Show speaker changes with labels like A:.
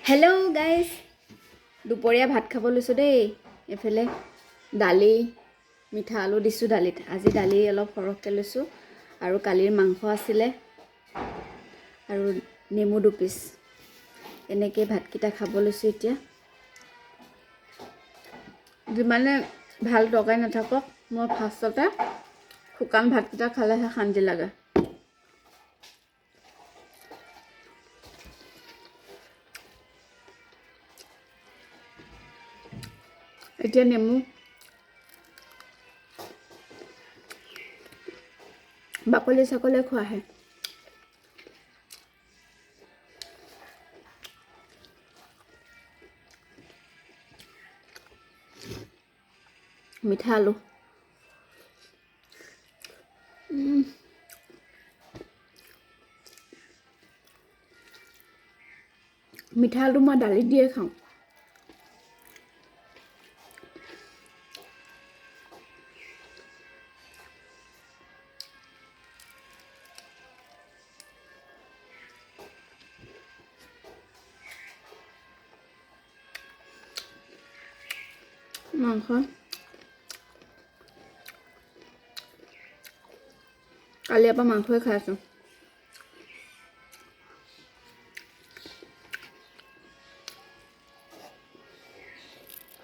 A: Hello' guys, দুপৰীয়া ভাত খাব লৈছোঁ দেই। এইফালে দালি, মিঠা আলু দিছোঁ দালিত। আজি দালি অলপ সৰহকৈ লৈছোঁ আৰু কালিৰ মাংস আছিলে আৰু নেমু দুপিচ। এনেকৈ ভাতকেইটা খাব লৈছোঁ এতিয়া। যিমানে ভাল তৰকাৰী নাথাকক, মই ফাৰ্ষ্টতে শুকান ভাতকেইটা খালেহে শান্তি লাগে। এতিয়া নেমু বাকলি চাকলিয়ে খোৱাহে। মিঠা আলু। মিঠা আলু মই দালিত দিয়ে খাওঁ। মাংস কালিৰ পৰা মাংসই খাই আছোঁ।